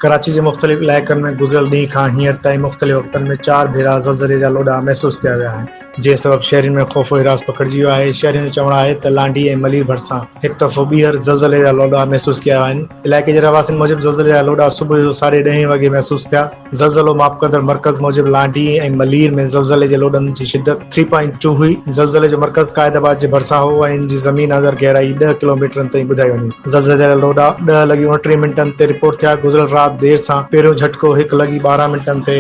ڪراچي جي مختلف علائقن ۾ گذريل ڏينهن کان هينئر تائين مختلف وقتن ۾ چار ڀيرا زلزلي جا لوڏا محسوس ڪيا ويا آهن، جنهن سبب شهرين ۾ خوف و هراس پکڙجي ويو آهي. شهرين جو چوڻ آهي ته لانڍي ۽ ملير ڀرسان هڪ دفعو ٻيهر زلزلي جا لوڏا محسوس ڪيا ويا آهن. علائقي جي رهواسين موجب زلزلي جا لوڏا صبح جو ساڍي ڏهين وڳي محسوس ٿيا. زلزلو ماپ ڪندڙ مرڪز موجب لانڍي ۽ ملير ۾ زلزلي جي لوڏن جي شدت ٿري پوائنٽ ٽو هئي. زلزلي جو مرڪز قائد آباد جي ڀرسان هو ۽ ان جي زمين اندر گهرائي ڏهه ڪلوميٽرن تائين ٻڌائي وڃي. زلزلي جا لوڏا ڏهه لڳي اڻٽيهه منٽن تي رپورٽ ٿيا. گذريل رات دير سان پهريون جهٽڪو هڪ لڳي 12 منٽن تي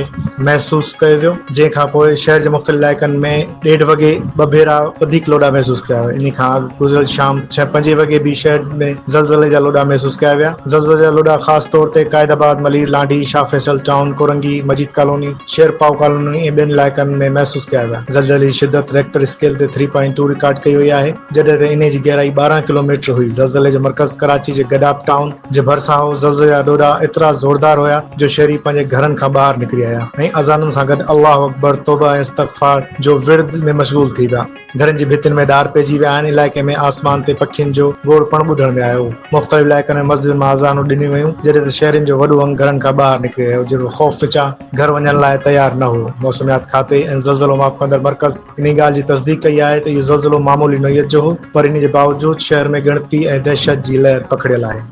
محسوس ڪيو ويو، جنهن کان پوء شهر جي مختلف علائقن ۾ ڏيڍ وڳي ٻه ڀيرا وڌيڪ لوڏا محسوس ڪيا ويا. انهي کان اڳ گذريل شام ڇهه پنجين وڳي به شهر ۾ زلزلي جا لوڏا محسوس ڪيا ويا. زلزلي جا لوڏا خاص طور تي قائد آباد، Malir, Landhi, Shah Faisal town, Korangi, Majeed colony, Sher Pao colony ۽ ٻين علائقن ۾ محسوس ڪيا ويا. زلزلي جي شدت ريڪٽر اسڪيل تي ٿري پوائنٽ ٽو رڪارڊ ڪئي وئي آهي، جڏهن ته انهي جي گهرائي 12 ڪلوميٽر هئي. زلزلي جو مرڪز ڪراچي جي گڏاپ ٽائون جي ڀرسان هو. زلزلي جا ڏوڏا ايترا زوردار هيا جو شهري پنهنجي گهرن کان ٻاهر نڪري آيا ۽ اذانن سان گڏ الله اڪبر، توبه ۽ استغفار جو ورد ۾ مشغول ٿي ويا. گهرن جي ڀتين ۾ ڏار پئجي ويا آهن، علائقي ۾ آسمان تي پکين جو گوڙ پڻ ٻڌڻ ۾ آيو، مختلف علائقن ۾ مسجدن مان اذانون ڏنيون ويون، جڏهن ته شهرين جو وڏو انگ گهرن کان ٻاهر نڪري آيو، جيڪو خوف وچان گهر وڃڻ لاء تيار نه هو، موسميات کاتي ۽ زلزلو ماپ ڪندڙ مرڪز انهي ڳالهه جي تصديق ڪئي آهي ته اهو زلزلو معمولي نوعيت جو هو، پر انهي جي باوجود شهر ۾ ڳڻتي ۽ دهشت جي لهر پکڙيل آهي.